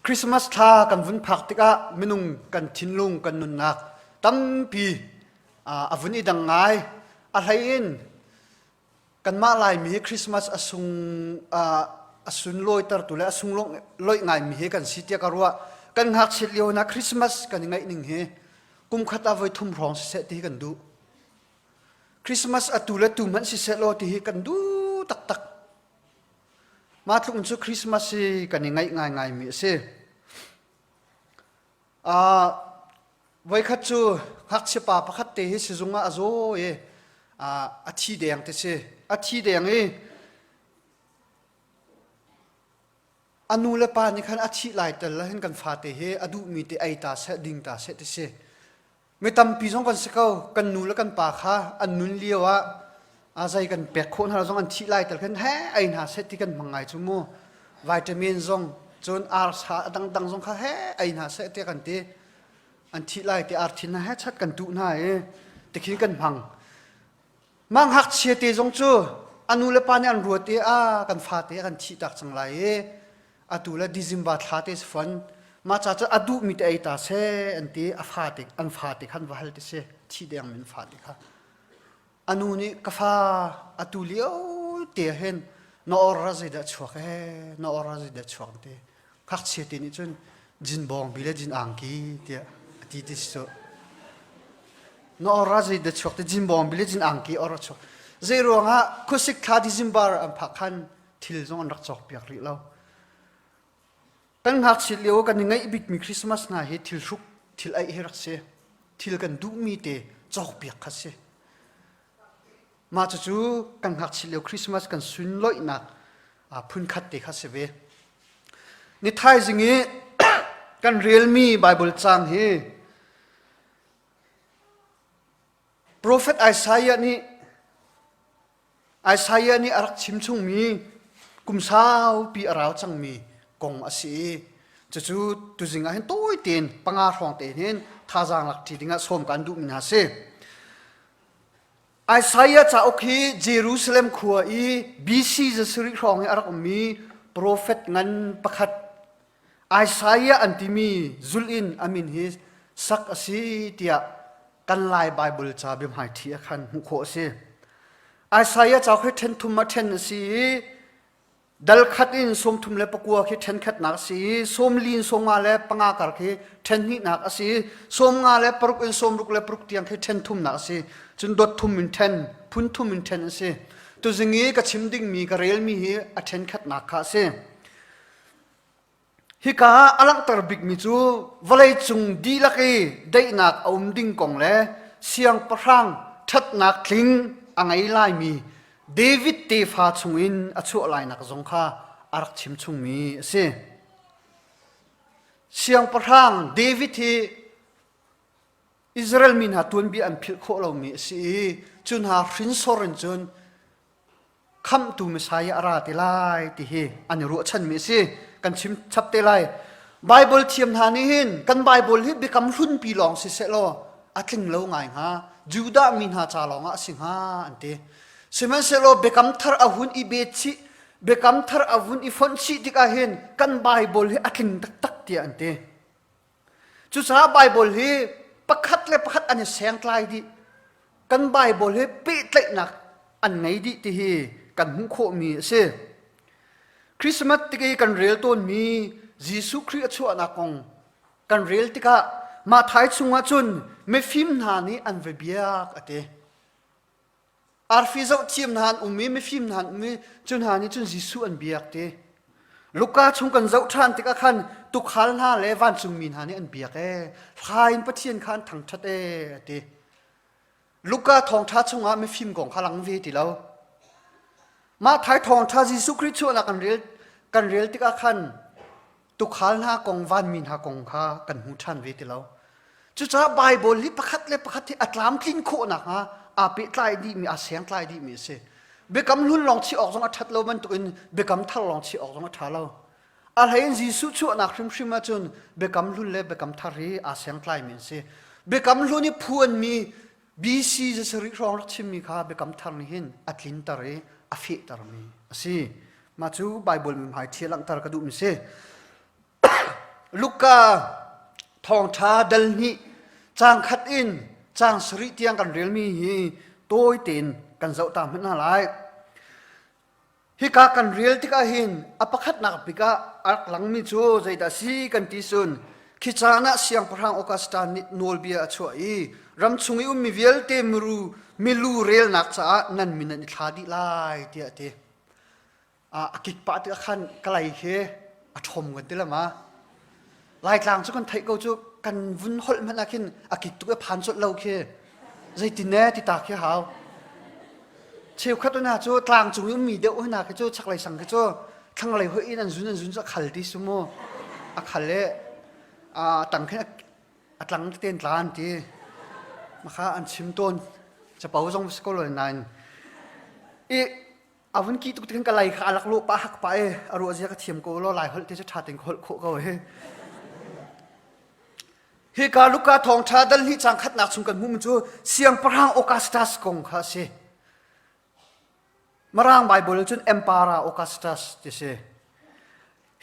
Christmas thla kan vun phak tikah minung kan thinlung kan nunnak tampi a vun i dang ngai. A hlei in kanmah Laimi hi Christmas a sung a sunlawitertu le a sunglawih ngaimi hi kan si tiah ka ruah. Kan ngakchiat lio na Christmas kan i ngaih ning hi kum khat ah voi thum hrawng siseh ti hi kan duh. Christmas atu le tu hmanh siseh law ti hi kan duh taktak. Mah tluk cu Christmas hi kan i ngaih ngaingaimi a si. Uh, voikhat cu ngakchia pa pakhat te hi sizung ah a zaw i uh, a thi deng te si. A thi deng i a nu le pa nih khan a thih lai tel hin kan fate hi a duhmi te ei ta seh ding ta seh ti si. Mi tampi zong kan si ko. Kan nu le kan pa kha an nun lio ah a zei kan pek khawh hna zong an thih lai tel khan he ei hna seh ti kan hmang ngai cu mu. Vitamin zong cun arsa a dangdang zong kha he ei hna seh tiah kan ti. An thih lai ti arthin hna he chat kan tuh hna i tikhin kan hmang. Mah ngakchia te zong cu a nu le pa nih an ruat i a kan fate a kan thih tak cang lai i atu le December thla te si fon mah ca cu a duhmi te ei ta seh an ti a fate an fate khan va hal ti si thi deng min fate kha a nu nih ka fa atu lio te hin na or ra zeidah chuak ee na or ra zeidah chuak ti ngakchia te nih cun jin bawng bi le jin angki tiah a ti ti si cu na or ra zeidah chuak ti jin bawng bi le jin angki or a chuak zei ruangah khuasik thla December an phak khan thil zong an rak cawk piak rih lo kan ngakchiat lio kan i ngaih bikmi Christmas hna hi thil hruk thil aih hi rak si thil kan duhmi te cawk piak kha si Mah cucu kan ngakchia lio Christmas kan sunlawihnak phunkhat te kha si ve. Ni thaizing i kan relmi Bible caang hi Prophet Isaiah nih Isaiah nih a rak chim chungmi kum saupi a rau cangmi kong a si i cucu tuzing ah hin tawi tein panga hrawng tein hin thazaang lak ṭi dingah sawm kan duhmi hna si. Isaiah cauk hi Jerusalem khua i BC zasarih hrawng i a rak ummi profet ngan pakhat Isaiah an timi zulh in a min hi sak a si tiah kan Lai Baibal ca biahmaiṭhi ah khan hmuh khawh a si. Isaiah cauk hi ṭhen thum ah ṭhen a si i Dal khat in 39 khi ṭhenkhatnak a si i 40 in 55 kar khi ṭhenhnihnak a si i 56 in 66 tiang khi ṭhenthumnak a si. Cun dot thum in ṭhen, phun thum in ṭhen a si. Tuzing i ka chim dingmi ka relmi hi a ṭhenkhatnak kha a si. Hika ah a langhter bikmi cu vawleicung dihlak i daihnak a um ding kong le siangpahrang ṭhatnak tling a ngei laimi David tefa chungin a chuah lainak zong kha a rak chimchungmi a si. Siangpahrang David hi Israel mi hna tuanbia an philh khawh lomi a si i cu hna hrinsor in cun khamhtu Messiah a ra te lai ti hi an i ruahchanmi a si. Kan chim chap te lai. Bible thiam hna nih hin kan Bible hi biakam hlunpi lawng si seh law a tling lo ngai hnga. Judah mi hna ca lawng ah a si hnga an ti. Sihmanhsehlaw biakam thar a hun i bet chih biakam thar a vun i fonh chih tikah hin kan Bible hi a tling taktak tiah an ti. Cucaah Baibal hi pakhat le pakhat an i sengtlai dih. Kan Baibal hi pehtlaihnak an ngei dih ti hi kan hmuh khawhmi a si. Christmas tik i kan rel tawnmi Jesuh Khrih a chuahnak kong kan rel tikah Matthai chungah cun mifim hna nih an va biak a ti. Arfi zoh thiam hna an um i mifim hna an um i cu hna nih cun Jesuh an biak ti. Luka chung kan zoh ṭhan tikah khan tuukhal hna le vancungmi hna nih an biak ee. Hla in Pathian kha an thangṭhat ee a ti. Luka thawngṭha chungah mifim kong kha lang ve ti lo. Mah thai thawngṭha Jesuh Khrih chuahnak kan rel kan rel tikah khan tuukhal hna kong vanmi hna kong kha kan hmu ṭhan ve ti lo. Cucaah Baibal hi pakhat le pakhat hi a tlamtlin khawh nakhnga aa pehtlai dihmi, aa sengtlai dihmi a si. Biakam hlun lawng chih awk zong a ṭhat lo bantukin biakam thar lawng chih awk zong a ṭha lo. A hleiin Jesuh chuahnak hrimhrim ahcun biakam hlun le biakam thar hi aa sengtlaimi an si. Biakam hlun i phuanmi BC zasarih hrawng rak chimmi kha biakam thar nih hin a tlinter i a fehtermi a si. Mah cu Baibal mihmai ṭhia langhter ka duhmi si. Luka thawngṭha dal hnih caang khat in caang sarih tiang kan relmi hi tawi tein kan zoh ta hmanh hna lai. Hika kan rel tikah hin a pakhatnak bik ah a rak langmi cu zeidah a si kan ti cun khi caan ah siangpahrang Augustus nih nawlbia a chuah i ram chung i ummi vialte miru milu relnak caah nan min an i thla dih lai tiah a ti. A kik pah tikah khan kalay khi a ṭhom kan ti lama. Laitlang cu kan theih ko cu kan vun holh hmanh ah khin a kik tuk i phan colh lo khi zeitin ne ti ta khi hau. Cheukhat hna cu tlang cung i ummi deuh hna khi cu chaklei sang khi cu thlanglei hoih in an zun an zun cu a khal ti su mu. A khal i a tang khin a tlang tete in tla an ti. Makha an chim tawn. Capo zong si ko lo nain. I a vun ki tuk tikhin ka lei kha a lak lawh pah hak pah i a ruah zia ka thiam ko law lai holh te cu ṭha tein ka holh khawh ko hi. Hika Luka thawngṭha dal hnih cang khatnak chung kan hmuhmi cu siangpahrang Augustus kong kha a si. Mirang Bible cun Emperor Augustus ti si.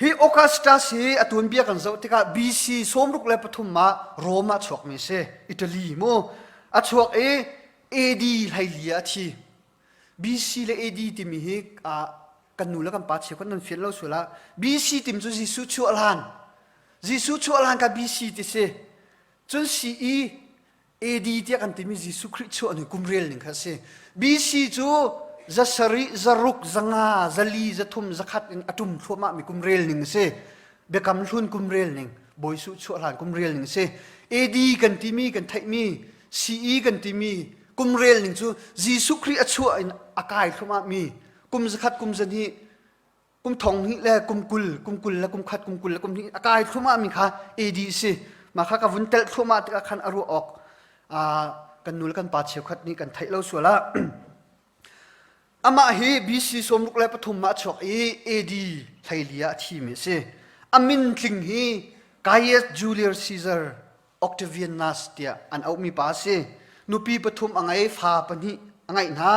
Hi Augustus hi a tuanbia kan zoh tikah BC 63 ah Rome ah chuakmi a si. Italy mu. A chuak i AD 14 ah a thi. BC le AD timi hi kan nu le kan pa cheukhat nan fian lo sual ah BC tim cu Jesuh chuah hlan Jesuh chuah hlan ka BC ti si cun CE AD tiah kan timi Jesuh Khrih chuah ni kum rel ning kha si BC cu zasarih zaruk zanga zali zathum zakhat in a tum thluahmah mi kum rel ning si biakam hlun kum rel ning Bawi Jesuh chuah hlan kum rel ning si AD kan timi kan theihmi CE kan timi kum rel ning cu Jesuh Khrih a chuah in a kai thluahmah mi kum zakhat kum zahnih kum thong hnih le kum kul kum kul le kum khat kum kul le kum hnih a kai thluahmah mi kha AD si mah kha ka vun telh thluahmah tikah khan a ruah awk kan nu le kan pa cheukhat nih kan theih lo sual ah amah hi BC 63 ah chuak i AD 14 ah a thimi a si a min tling hi Gaius Julius Caesar Octavianus tiah an auhmi pa a si. Nupi pathum a ngei, fa pahnih a ngeih hna.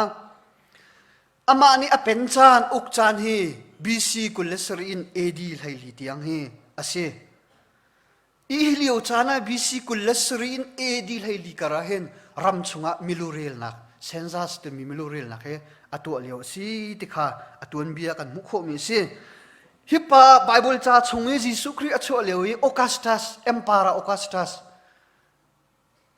Amah nih a pen caan, uk caan hi BC 27 in AD 14 tiang hi a si. Hi lio caan ah BC 27 in AD 14 kar ah hin ram chungah milurelnak census timi milurelnak hi a tuah lio a si ti kha a tuanbia kan hmuh khawhmi a si. Hi pa Bible ca chung i Jesuh Khrih a chuah lio i Augustus, Emperor Augustus,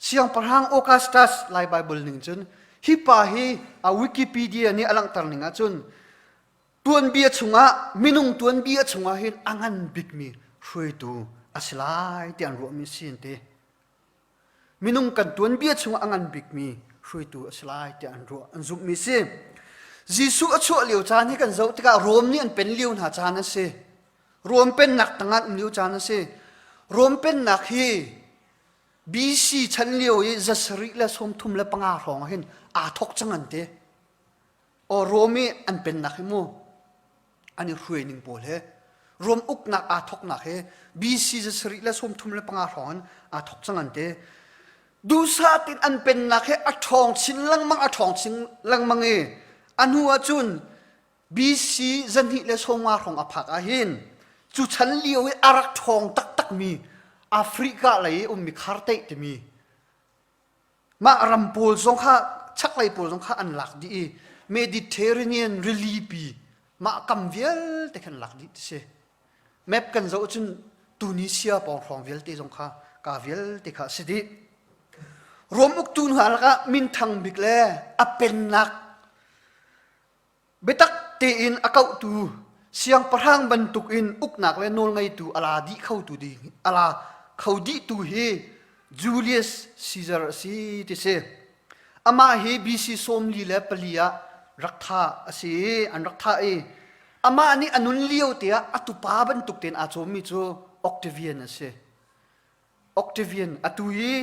Siangpahrang Augustus Lai Bible ning cun hi pa hi a Wikipedia nih a langhter ning ahcun tuanbia chungah minung tuanbia chungah hin a ngan bikmi hruaitu a si lai ti an ruahmi si an ti. Minung kan tuanbia chungah a ngan bikmi hruaitu a si lai tiah an ruah an zumhmi si. Jesuh a chuah lio caan hi kan zoh tikah Rom nih an pen lio hna caan a si. Rom pennak tangah um lio caan a si. Rom pennak hi BC chan lio i zasarih le 35 hrawng ah hin aa thawk cang an ti. Aw Rom i an pennak hi mu an i hruai ning pawl he Rom uknak aa thawknak he BC 735 hrawng in aa thawk cang an ti. Duhsah tein an pennak he a ṭhawng chin lengmang a ṭhawng chin lengmang i a hnu ahcun BC 250 hrawng a phak ahhin cu chan lio i a rak ṭhawng taktakmi Africa lei i ummi Kharteih timi Mah ram pawl zong kha chaklei pawl zong kha an lak dih i Mediterranean rili pi mah kam vialte khan lak dih ti si. Map kan zoh cun Tunisia pawng hrawng vialte zong kha ka vialte kha a si dih. Rom uktu hna lakah minthang bik le a pennak Biatak tein a kauhtu siangpahrang bantukin uknak le nawlngeitu a la dih khotu ding a la kho dihtu hi Julius Caesar a si ti si. Amah hi BC 44 ah rak thah a si i an rak thah i amah nih a nun lio te ah a tupa bantuk tein aa cawmmi cu Octavian a si. Octavian atu i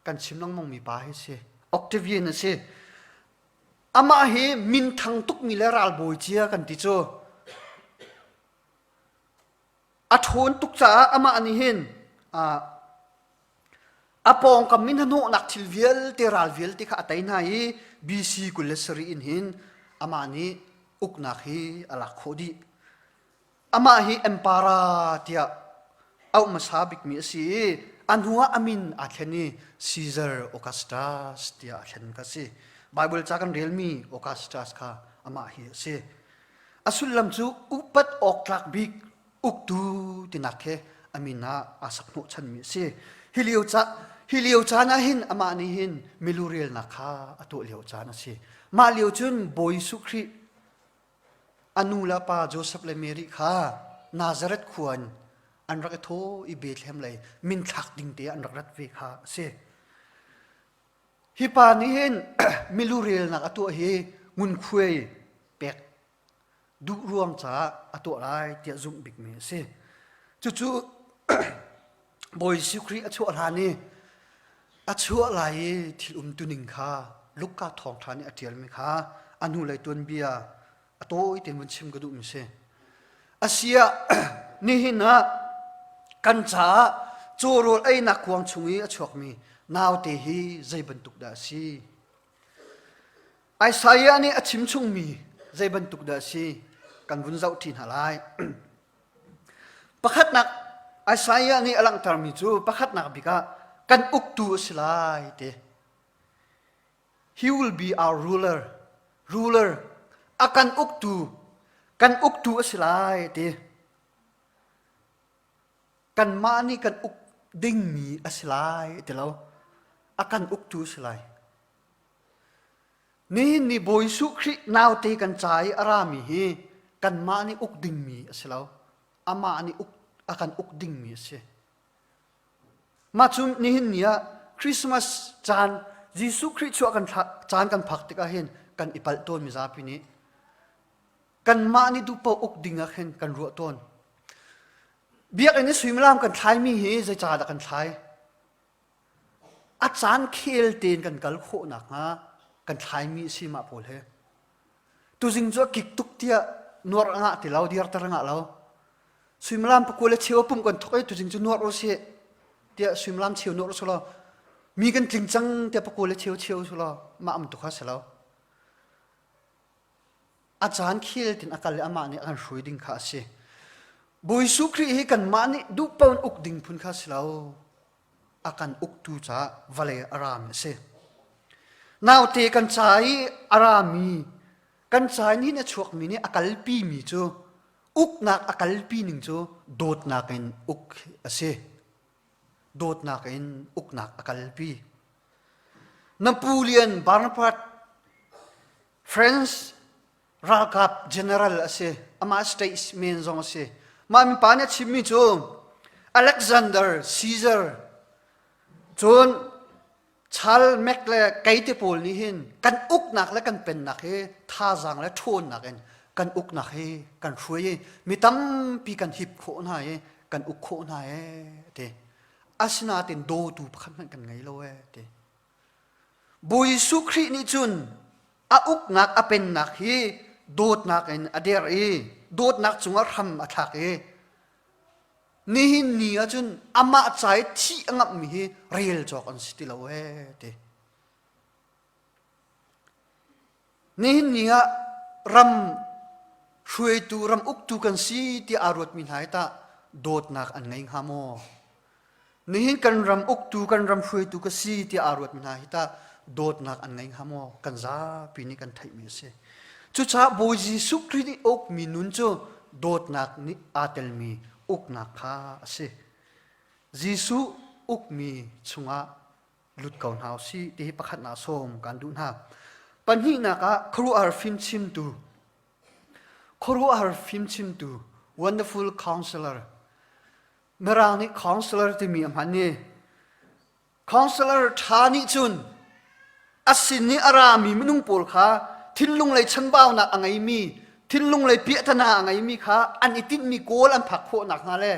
kan chim lengmangmi pa hi si. Octavian a si. Amah hi minthang tukmi le ralbawi cia kan ti cu. A ṭhawn tuk caah amah nih hin a pawngkam in hnahnawhnak thil vialte ral vialte kha a tei hna i BC 27 in hin amah nih uknak hi a lak khawh dih. Amah hi empara tiah. Auh hmasa bikmi a si i a hnuah a min aa thlen i Caesar Augustus tiah a thlen kha a si. Baibal ca kan relmi Augustus kha amah hi a si. A sullam cu upat awk tlak bik uktu tinak he a min ah aa sak hnawhchanmi a si. Hi lio, ca, hi lio caan ah hin amah nih hin milu relnak kha a tuah lio caan a si. Mah lio cun Bawi Jesuh Khrih A nu le a pa Josef le Mary kha Nazareth khua in an rak i thaw i Bethlehem lei minthlak ding te ah an rak rat ve kha a si. Hi pa nih hin milu relnak a tuah hi ngunkhuai pek duh ruang caah a tuah lai tiah zumh bikmi a si. Cucu Bawi Jesuh Khrih a chuah hlan i a chuah lai i thil umtuning kha Luka thawngṭha nih a ṭialmi kha a hnulei tuanbia a tawi tein vun chim ka duhmi si. Asiah nihin ah kan caah cawrawl einak kuang chung i a chuakmi naute hi zei bantuk dah a si? Isaiah nih a chim chungmi zei bantuk dah a si? Kan vun zoh ṭi hna lai. Pakhatnak Isaiah nih a langhtermi cu pakhatnak bik ah kan uktu a si lai ti. He will be our ruler. Ruler. A kan uktu. Kan uktu a si lai ti. Kanmah nih kan uk dingmi a si lai ti lo. A kan uktu a si lai. Nihin ni Bawi Jesuh Khrih naute kan ca i a rami hi kanmah nih uk dingmi a si lo. Amah nih uk, a kan uk dingmi a si. Mah cu nihin ni ah Christmas caan Jesuh Khrih chuah kan caan kan phak tikah hin kan i palh tawn mizapi nih. Kanmah nih duhpaoh uk ding ah khin kan ruah tawn. Biakinn i suimilam kan thlaimi hi zeicah dah kan thlai? A caan khel tein kan kal khawh nakhnga kan thlaimi a si mah pawl hi. Tuzing cu a kik tuk tiah nuar a ngah ti lo, dirter a ngah lo. Suimilam pakua le cheu a pumh kan thok i tuzing cu nuar u sih tiah suimilam cheu nuar u sih law mi kan tling cang tiah pakua le cheu cheu u law mah am tuk kha si lo. A caan khel tin a kal i amah nih a kan hruai ding kha a si. Bawi Jesuh Khrih hi kanmah nih duh paoh in uk ding phun kha si lo. A kan uktu caah vawlei a rami a si. Naute kan ca i a rami, kan ca i nihin a chuakmi nih a kalpimi cu uknak a kalpi ning cu dawtnak in uk a si. Dawtnak in uknak a kalpi. Napoleon Bonaparte France ralkap general a si. Amah statesman zong a si. Mah mipa nih a chimmi cu Alexander Caesar cun Charles Mac le kei te pawl nih hin kan uknak le kan pennak hi thazaang le ṭhawnnak in kan uknak hi kan hruai i mi tampi kan hip khawh hna i kan uk khawh hna ee ti. Asinain dawtu pakhat hmanh kan ngei lo ee ti. Bawi Jesuh Khrih nih cun a uknak a pennak hi dawtnak in a der i dawtnak cungah hram a thlak i nihin ni ahcun amah ca i thih a ngamhmi hi rel cawk an si ti lo ee ti. Nihin ni ah ram hruaitu ram uktu kan si tiah aa ruatmi hna hi tah dawtnak an ngei hnga maw? Nihin kan ram uktu kan ram hruaitu ka si tiah aa ruatmi hna hi tah dawtnak an ngei hnga maw? Kan zapi nih kan theihmi a si. Cucaah Bawi Jesuh Khrih nih a ukmi nun cu dawtnak nih aa telmi uknak kha a si. Jesuh ukmi chungah lut ko hna usih ti hi pakhatnak sawm kan duh hna. Pahnihnak ah khuaruahhar fimchimtu khuaruahhar fimchimtu wonderful counselor Mirang nih counselor timi a hman i counselor ṭha nih cun a sin i a rami minung pawl kha thinlung lei chanbaunak a ngeimi thinlung lei piahtana a ngeimi kha an i tinhmi goal an phak khawh nakhnga le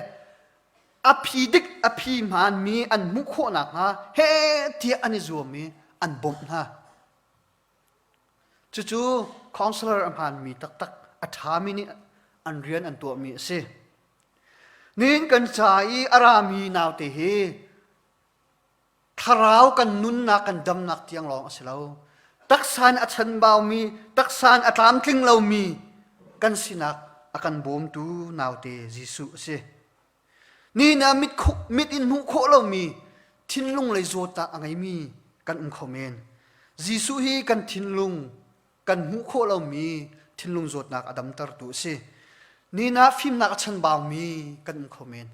a phi dik a phi hmaanmi an hmuh khawh nakhnga heh tiah an i zuam i an bawmh hna. Cucu counselor a hmaanmi taktak a ṭhami nih an rian an tuahmi a si. Nihin kan ca i a rami naute hi Thlarau kan nunnak kan damnak tiang lawng a si lo. Taksa in a chanbaumi, taksa in a tlamtling lomi kan sinak a kan bawmtu naute Jesuh a si. Ni ah mit, mit in hmuh khawh lomi thinlung lei zawtnak a ngeimi kan um kho men. Jesuh hi kan thinlung kan hmuh khawh lomi thinlung zawtnak a damtertu a si. Ni ah fimnak a chanbaumi kan um kho men.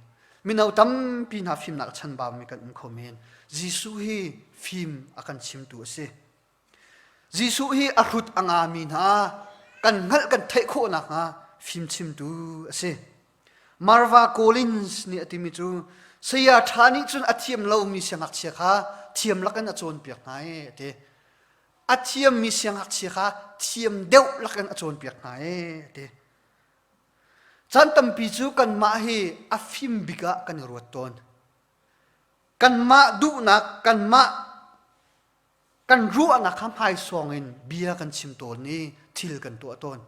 Mino tampi hna fimnak a chanbaumi kan um kho men. Jesuh hi fim a kan chimtu a si. Jesuh hi a hrut a ngami hna kan hngalh kan theih khawh nakhnga fimchimtu a si. Marva Collins nih a timi cu saya ṭha nih cun a thiam lomi siangngakchia kha thiam lakin a cawnpiak hna i a ti. A thiammi siangngakchia kha thiam deuh lakin a cawnpiak hna i a ti. Caan tampi cu kanmah hi a fim bik ah kan i ruat tawn. Kanmah duhnak, kanmah Kan ruahnak kha hmaisuang in bia kan chim tawn i thil kan tuah tawn.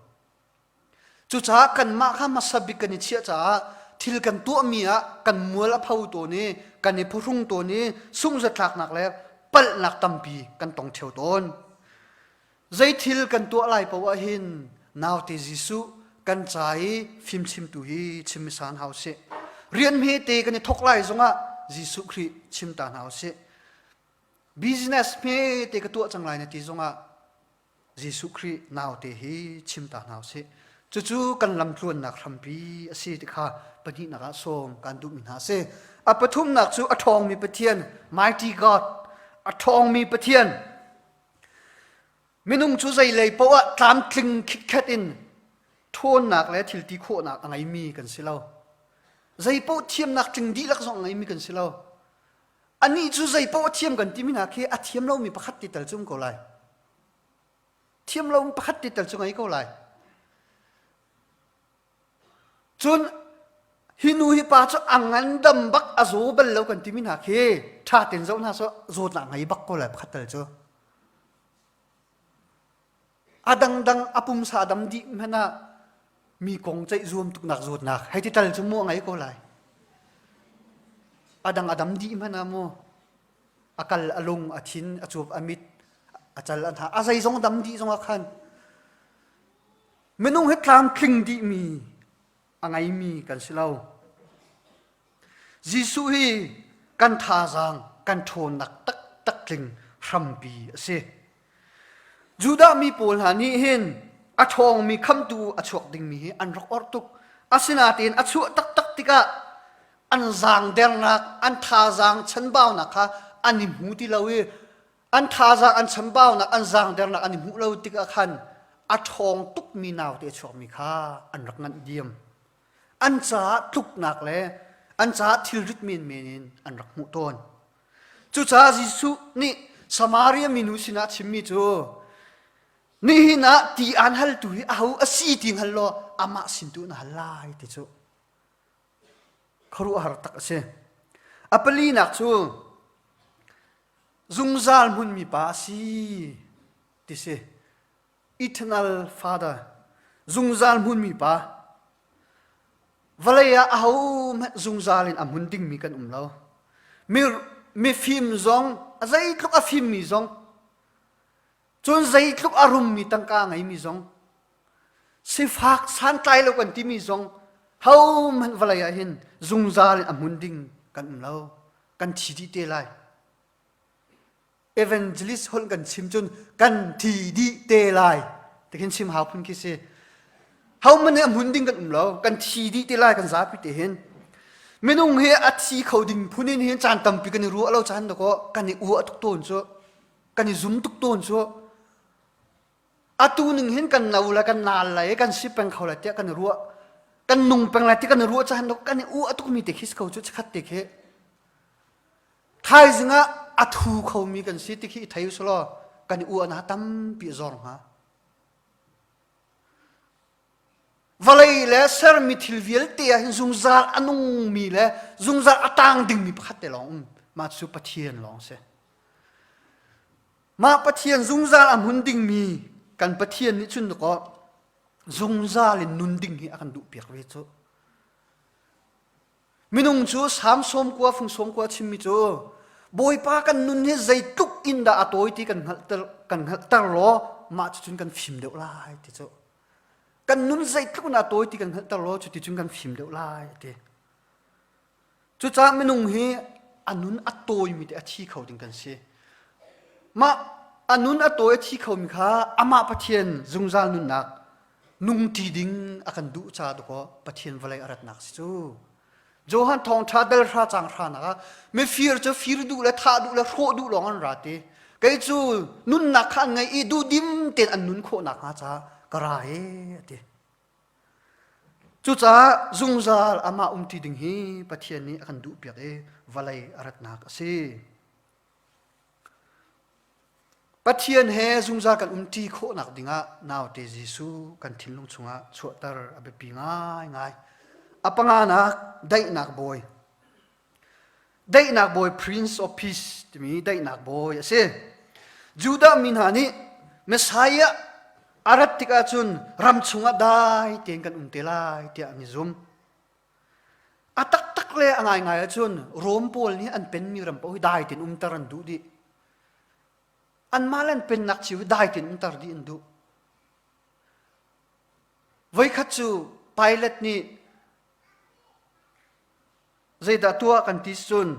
Cucaah kanmah kha hmasa bik kan i chiah caah thil kan tuahmi ah kan mual a pho tawn i kan i phuhrung tawn i sungzatlaknak le palhnak tampi kan tong ṭheo tawn. Zei thil kan tuah lai paoh ah hin naute Jesuh kan ca i fimchimtu hi chim hmasa hna usih. Rian hmete kan i thawk lai zongah Jesuh Khrih chim ta hna usih. Business hme te ka tuah cang lai na ti zongah Jesuh Khrih naute hi chim ta hna usih. Cucu kan lamtluannak hrampi a si ti kha pahnihnak ah sawm kan duhmi hna a si. A pathumnak cu a ṭhawngmi Pathian, mighty God, a ṭhawngmi Pathian. Minung cu zeilei paoh ah tlamtling khitkhet in ṭhawnnak le thilti khawhnak a ngeimi kan si lo. Zei paoh thiamnak tling dihlak zong a ngeimi kan si lo. Anih cu zei paoh a thiam kan timi hna khi a thiam lomi pakhat ti tal cu um ko lai. Thiam lomi pakhat ti tal cu ngei ko lai. Cun hi nu hi pa cu a ngandam bak a zaw bal lo kan timi hna khi ṭha tein zoh hna sawh zawtnak ngei bak ko lai pakhat tal cu. A dangdang a pumsa dam dih hmanh ah mi kong ceih zuam tuknak zawtnak hei ti tal cu mu a ngei ko lai. A dang a dam dih hmanh ah mu a kal a lung a thin a cuap a mit a cal a hna a zeizong dam dih zongah khan minung hi tlamtling dihmi a ngeimi kan si lo. Jesuh hi kan thazaang, kan ṭhawnnak taktak tling hrampi a si. Judah mi pawl hna nih hin a ṭhawngmi khamtu a chuak dingmi hi an rak orh tuk. Asinain a chuah taktak tikah an zaangdernak, an thazaang chanbaunak kha an i hmu ti lo i an thazaang an chambaunak, an zaangdernak an i hmuh lo tikah khan a ṭhawng tukmi naute a chuakmi kha an rak nganh diam. An caah tluknak le an caah thilrit menmen in an rak hmuh tawn. Cucaah Jesuh nih Samaria minu sinah a chimmi cu nihin ah ti aan haltu hi aho a si ti hngal law amah sin tu na hal lai ti cu khuaruahhar tak a si. A palinak cu zungzal hmunmi pa a si ti si. Eternal Father, zungzal hmunmi pa. Vawlei ah ahohmanh zungzal in a hmun dingmi kan um lo. Mi, mifim zong, a zeitluk a fimmi zong, cun zeitluk a rummi tangka a ngeimi zong, sifak santlai lo kan timi zong, hohmanh vawlei ah hin zungzal in a hmun ding kan um lo. Kan thi dih te lai. Evangelist holh kan chim cun kan thi dih te lai ti khin chim hau phun khi si. Ho man he a hmun ding kan um lo, kan thi dih te lai kan zapi te hin. Minung hi a thi kho ding phun in hin caan tampi kan i ruah lo caan dakaw kan i uah tuk tawn cu kan i zum tuk tawn cu atu ning hin kan no le kan nal lai kan si peng kho lai tiah kan i ruah kan nung peng lai ti kan i ruah caan kan i uah tukmi te khi si ko cu chikhat te khi Thaizing ah a thu khomi kan si ti khi i thei usulaw kan i uahnak tampi a zor hnga. Vawlei le sermi thil vialte ah hin zungzal a nungmi le zungzal a tang dingmi pakhat te lawng um. Mah cu Pathian lawng si. Mah Pathian zungzal a hmun dingmi kan Pathian nih cun dakaw zungzal in nun ding hi a kan duhpiak ve cu. Minung cu Salm sawmkua fung sawmkua chimmi cu Bawipa kan nun hi zeitluk in dah a tawi ti kan hngalhter kan hngalhter law mah cucun kan fim deuh lai ti cu. Kan nun zeitluk in a tawi ti kan hngalhter law cuti cun kan fim deuh lai ti. Cucaah minung hi a nun a tawimi te a thi kho ding kan si. Mah a nun a tawi a thi khomi kha amah Pathian zungzal nunnak nungṭi ding a kan duh ca dakaw Pathian vawlei a ratnak si cu. Johan thawngṭha dal hra cang hra nak ah mifir cu fir duh le thah duh le hrawh duh lawng an ra ti. Kei cu nunnak kha an ngei i duhdim tein an nun khawh nakhnga caah ka ra e a ti. Cucaah zungzal amah umṭi ding hi Pathian nih a kan duhpiak i vawlei a ratnak a si. Pathian he zungzal kan umṭi khawhnak dingah naute Jesuh kan thinlung chungah chuahter a biapi ngaingai. A panganak daihnak bawi. Daihnak bawi Prince of Peace timi daihnak bawi a si. Judah mi hna nih Messiah a rat tikah cun ram chungah dai tein kan um te lai tiah an i zum. A taktak le a ngaingai ahcun Rom pawl nih an penmi ram paoh hi dai tein umter an duh dih. Anmah le an pennak cio hi dai tein umter dih an duh. Voikhat cu Pilate nih Zeidah tuah kan ti cun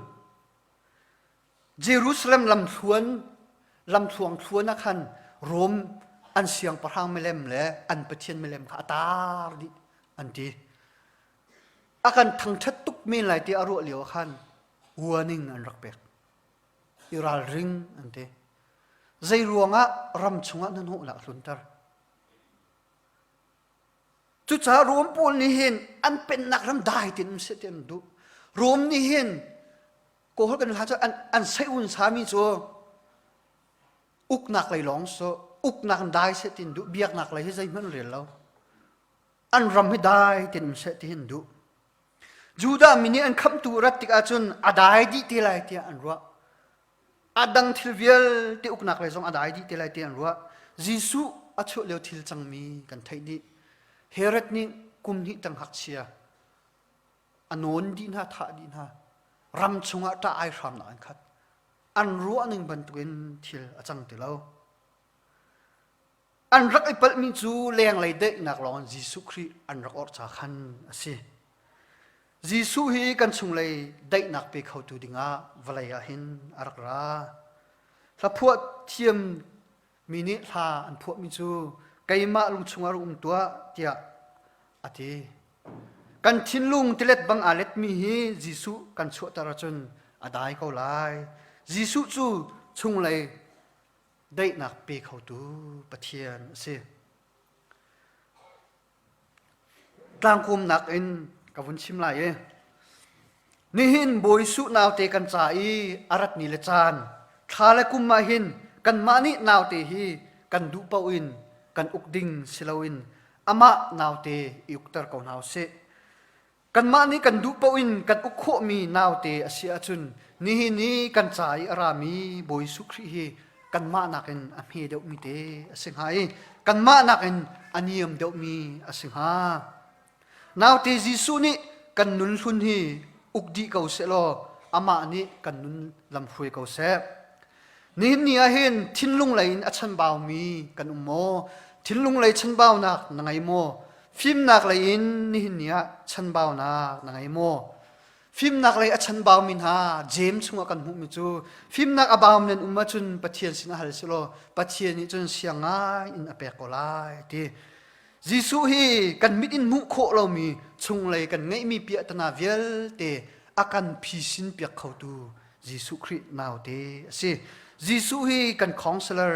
Jerusalem lamthluan lamthluang thluan ah khan Rom an siangpahrang milem le an pathian milem kha a tar dih an ti. A kan thangṭhat tuk men lai ti a ruah lio ah khan warning an rak pek. I ralring an ti. Zei ruangah ram chungah hnahnawhnak a tlunter? Cucaah Rom pawl nih hin an pennak ram dai tein um seh ti an duh. Rom nih hin Kawl kan hla cu an, an seiun sami cu uknak lei lawng so uknak in dai seh ti an duh biaknak lei hi zeihmanh rel lo. An ram hi dai tein um seh ti hin duh. Judah mi nih an khamhtu rat tikah cun a dai dih te lai tiah an ruah. A dang thil vialte uknak lei zong a dai dih te lai ti an ruah. Jesuh a chuah lio thil cangmi kan theih dih. Herod nih kum hnih tang ngakchia a nawn dih hna, thah dih hna. Ram chungah ṭah ai hramnak an khat. An ruah ning bantukin thil a cang ti lo. An rak i palhmi cu lenglei daihnak lawng in Jesuh Khrih an rak orh ca khan a si. Jesuh hi kan chunglei daihnak pe khotu dingah vawlei ah hin a rak ra. Hlaphuah thiam mi nih hla an phuahmi cu keimah lung chungah rak um tuah tiah a ti. Kan thinlung tilet bang aa letmi hi Jesuh kan chuahter ahcun a dai ko lai. Jesuh cu chunglei daihnak pe khotu Pathian a si. Tlangkawmnak in ka vun chim lai i nihin Bawi Suh naute kan ca i a rat ni le caan thla le kum ah hin kanmah nih naute hi kan duh paoh in kan uk ding si loin amah naute i ukter ko hna usih. Kanmah nih kan duh paoh in kan uk khawhmi naute a si ahcun nihin i kan ca i a rami Bawi Jesuh Khrih hi kanmah nakin a hme deuhmi te a si hnga i kanmah nakin a niam deuhmi a si hnga. Naute Jesuh nih kan nun hlun hi uk dih ko sehlaw amah nih kan nun lam hruai ko seh. Nihin ni ah hin thinlung lei in a chanbaumi kan um maw? Thinlung lei chanbaunak na ngei maw? Fimnak lei in nihin ni ah chanbaunak na ngei maw? Fimnak lei a chanbaumi hna James chungah kan hmuhmi cu fimnak a baumi nan um ahcun Pathian sinah hal selaw Pathian nih cun siang ngai in a pek ko lai ti. Jesuh hi kan mit in hmuh khawh lomi chunglei kan ngeihmi piahtana vialte a kan phisin piak khotu Jesuh Khrih naute a si. Jesuh hi kan counselor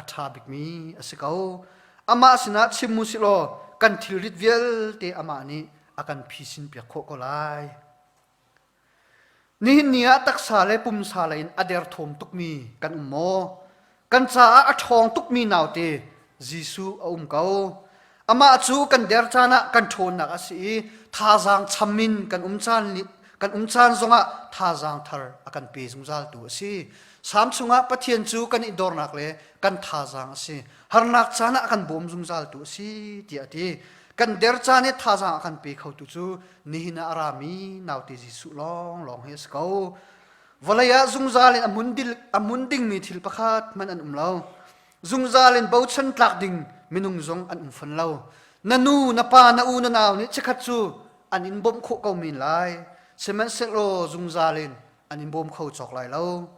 a ṭha bikmi a si ko. Amah sinah chim u silaw kan thilrit vialte amah nih a kan phisin piak khawh ko lai. Nihin ni ah taksa le pumsa lei in a derthawm tukmi kan um maw? Kan caah a ṭhawng tukmi naute Jesuh a um ko. Amah cu kan der caan ah kan ṭhawnnak a si i thazaang cham in kan um caan kan um caan zongah thazaang thar a kan pe zungzaltu a si. Salm chungah Pathian cu kan i dornak le kan thazaang a si. Harnak caan ah a kan bawm zungzaltu a si tiah a ti. Kan der caan i thazaang a kan pe khotu cu nihin ah a rami naute Jesuh lawnglawng hi a si ko. Vawlei ah zungzal in a hmun, dil, a hmun dingmi thil pakhat hmanh an um lo. Zungzal in bochan tlak ding minung zong an um fawn lo. Na nu, na pa, na u, na nau nih chikkhat cu an in bawmh khawh ko men lai. Sihmanhsehlaw zungzal in an in bawm kho cawk lai lo.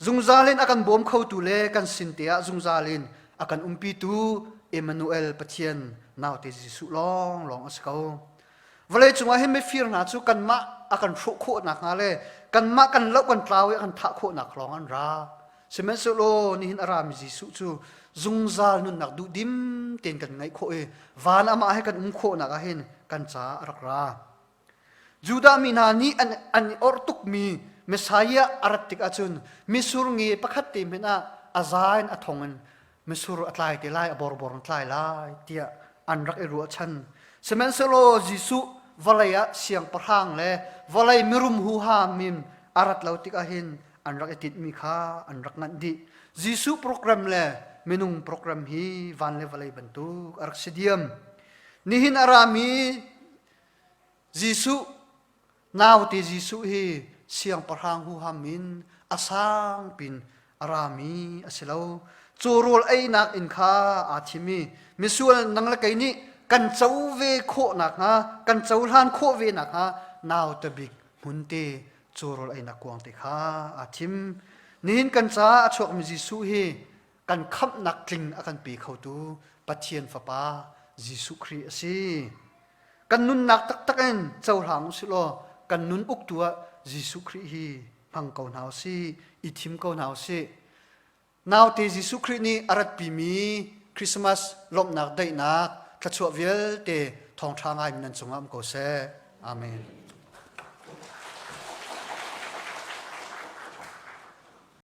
Zungzal in a kan bawm khotu le kan sin te ah zungzal in a kan umpitu Emmanuel Pathian naute Jesuh lawnglawng a si ko. Vawlei cungah hin mifir hna cu kanmah a kan hrawh khawh nakhnga le kanmah kan loh kan tlau i a kan thah khawh nak lawng an ra. Sihmanhsehlaw nihin a rami Jesuh cu zungzal nunnak duhdim tein kan ngeih khawh i van amah he kan um khawhnak ah hin kan caah a rak ra. Judah mi hna nih an, an i orh tukmi Messiah a rat tik ahcun misur nge pakhat te hmanh ah a za in a thong in misur a tlai te lai, a borbor in tlai lai tiah an rak i ruahchan. Sihmanhsehlaw Jesuh vawlei ah siangpahrang le vawlei mirum huham in a rat lo tik ahhin an rak i tinhmi kha an rak nganh dih. Jesuh program le minung program hi van le vawlei bantuk a rak si diam. Nihin a rami Jesuh naute Jesuh hi siangpahrang huham in a sangpin a rami a si lo. Caw rawl einak inn kha aa thim i misual nang le kei nih kan co ve khawh nakhnga, kan cohlan khawh ve nakhnga naute bik hmunte caw rawl einak kuang te kha aa thim. Nihin kan caah a chuakmi Jesuh hi kan khamhnak tling a kan pe khotu Pathian Fapa Jesuh Khrih a si. Kan nunnak taktak in cohlang u sih law kan nun uktu ah Jesuh Khrih hi hmang ko hna u sih, i thim ko hna u sih. Naute Jesuh Khrih nih a ratpimi Christmas lawmhnak daihnak thluachuah vialte thawngṭha ngai nan cungah um ko seh. Amen.